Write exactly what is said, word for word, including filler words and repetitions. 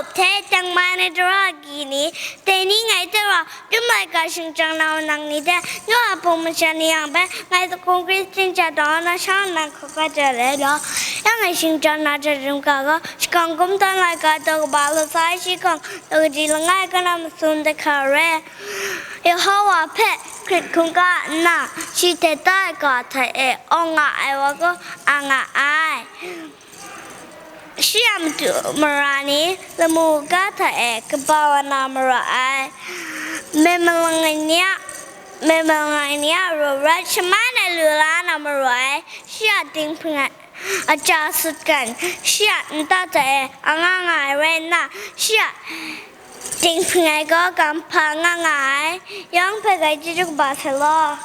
Hte tengman ai tara agyi ni, dai ni ngai hte rau, Chyum laika shingchang na nang ni hte, nu a hpung masha ni yang hpe, ngai Zahkung Khristan ja daw na shang nnan hkawhkam ja ai law. Ya ngai shingchang na hta rim ga gaw, shakang kumhtan laika taw kaba latsa ai shi hkawng, taw kaji langai kana masum de hkra re. Yawhawa hpe hkrit hkungga nna, shi hte ta ai ga hta e awng nga ai wa gaw, a nga ai. Shi a matu mara ni lamu ga hta e kaba wa na mara ai. Mei malang ai ni a, mei malang ai ni a rawt shaman ai lu la na mara ai. Shi a dinghpring ai aja sutgan, shi a nta hta e a nga nga ai rai nna, shi a dinghpring ai gaw gam hpa nga nga ai. Yawng hpe grai chyeju kaba sai law.